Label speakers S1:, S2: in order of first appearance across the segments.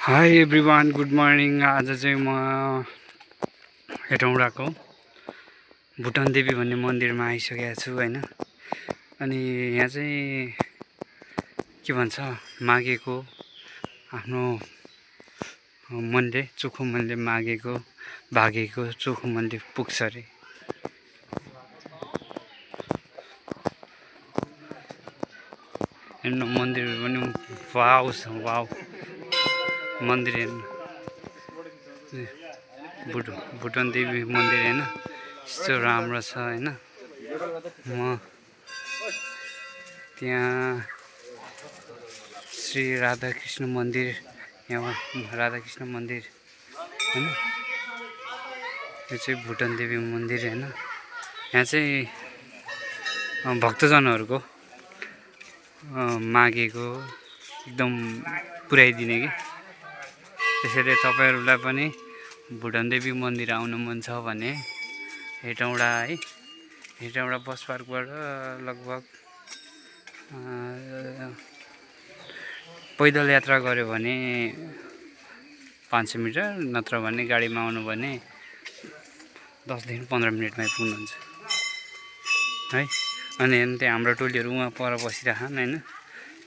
S1: High everyone, good morning. आज चाहिँ म हेटौँडाको भुटान देवी भन्ने मन्दिरमा आइसकेको छु होइन। अनि यहाँ चाहिँ के भन्छ, मागेको आफ्नो मनले, चोखो मनले मागेको भागेको चोखो मनले पुग्छ अरे। हेर्नु मन्दिर पनि वाउ छ, वाउ मन्दिर हेर्नु, भुटान देवी मन्दिर होइन, यस्तो राम्रो छ होइन। म त्यहाँ श्री राधाकृष्ण मन्दिर, यहाँ राधाकृष्ण मन्दिर होइन, यो चाहिँ भुटान देवी मन्दिर होइन। यहाँ चाहिँ भक्तजनहरूको मागेको एकदम पुर्याइदिने कि। त्यसैले तपाईँहरूलाई पनि भुटान देवी मन्दिर आउनु मन छ भने हेटौँडा है, हेटौँडा बस पार्कबाट लगभग पैदल यात्रा गऱ्यो भने 500 मिटर, नत्र भने गाडीमा आउनु भने 10 देखि 15 मिनटमै पुग्नुहुन्छ है। अनि त्यहाँ हाम्रो टोलीहरू उहाँ पर बसिरहन् होइन।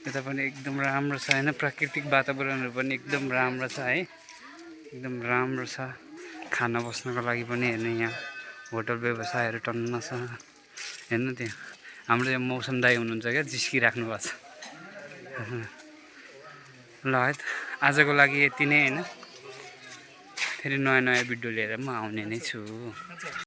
S1: यता पनि एकदम राम्रो छ होइन, प्राकृतिक वातावरणहरू पनि एकदम राम्रो छ है, एकदम राम्रो छ। खाना बस्नको लागि पनि हेर्नु, यहाँ होटल व्यवसायहरू टन्न छ हेर्नु। त्यहाँ हाम्रो यहाँ मौसम दाई हुनुहुन्छ क्या, जिस्किराख्नु भएको छ। ल है त, आजको लागि यति नै होइन। फेरि नयाँ नयाँ भिडियो लिएर म आउने नै छु।